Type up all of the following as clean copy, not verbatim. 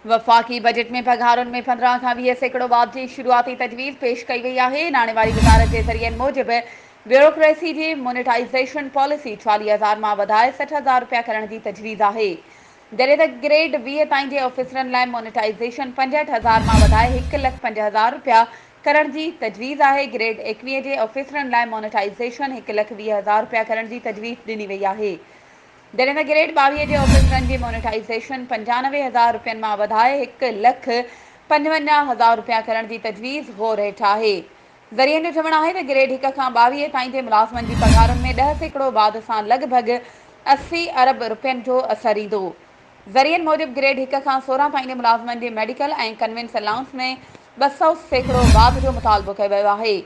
وفاقي بجيٽ ۾ پگهارن ۾ 15 کان 20% واڌ جي شروعاتي تجويز پيش ڪئي وئي آهي. ناڻي واري وزارت جي ذريعن موجب بيوروڪريسي جي مونيٽائيزيشن پاليسي 40 هزار مان وڌائي 60 هزار رپيا ڪرڻ جي تجويز آهي. جڏهن ته گريڊ 20 تائين جي آفيسرن لاء مونيٽائيزيشن 65 هزار مان وڌائي هڪ لک پنج هزار رپيا ڪرڻ جي تجويز آهي. گريڊ 21 جي آفيسرن لاء مونيٽائيزيشن هڪ لک 20 هزار رپيا ڪرڻ جي تجويز ڏني وئي آهي. جڏهن ته گريڊ 22 جي آفيسرن جي مونيٽائيزيشن 95 هزار رپين مان وڌائي هڪ لک 55 هزار رپيا ڪرڻ جي تجويز غور هيٺ آهي. ذريعن جو چوڻ آهي ته گريڊ هڪ کان 22 تائين جي ملازمن جي پگهارن ۾ 10% واڌ سان لڳ ڀڳ 80 ارب رپين جو اثر ايندو. ذريعن موجب گريڊ هڪ کان 16 تائين جي ملازمن جي ميڊيڪل ۽ ڪنوينس الائونس ۾ 200% واڌ جو مطالبو ڪيو ويو آهي.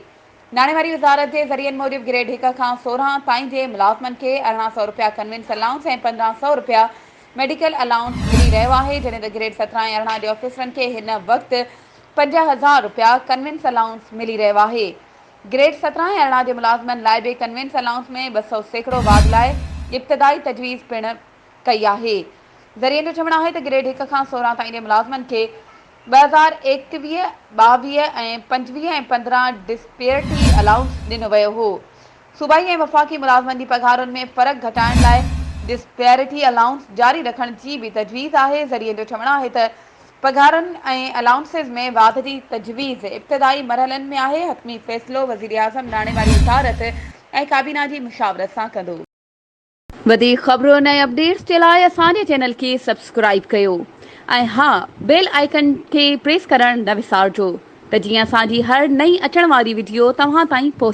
ناڻي واري وزارت جي ذريعن موجب گريڊ هڪ کان 16 تائين جي ملازمن کي 18 سئو رپيا ڪنوينس الائونس ۽ 15 سئو رپيا ميڊيڪل الائونس ملي رهيو آهي جڏهن ته گريڊ 17 ۽ 18 جي آفيسرن کي هن وقت 5000 رپيا ڪنوينس الائونس ملي رهيو آهي. گريڊ 17 ۽ 18 جي ملازمن لاء به ڪنوينس الائونس ۾ 200% واڌ لاء ابتدائي تجويز پڻ ڪئي آهي. ذريعن جو چوڻ آهي ته گريڊ هڪ کان 16 تائين جي ملازمن کي 2021، 22 ۽ 25 ۽ 15 ڊسپيرٽي الائونس ڏنو ويو هو. صوبائي ۽ وفاقي ملازمن جي پگهارن ۾ فرق گهٽائڻ لاء ڊسپيرٽي الائونس جاري رکڻ جي به تجويز آهي. ذريعن جو چوڻ آهي ته پگهارن ۽ الائونسز ۾ واڌ جي تجويز ابتدائي مرحلن ۾ آهي، حتمي فيصلو وزيراعظم ناڻي واري وزارت ۽ ڪابينا جي مشاورت سان ڪندو. وڌيڪ خبرن ۽ اپڊيٽس جي لاء اسان جي چينل کي سبسڪرائيب ڪيو ۽ ها بيل آئيڪن کي پريس ڪرڻ نه وسارجو ته جيئن اسان جي هر نئين اچڻ واري وڊيو توهان تائين پهچي.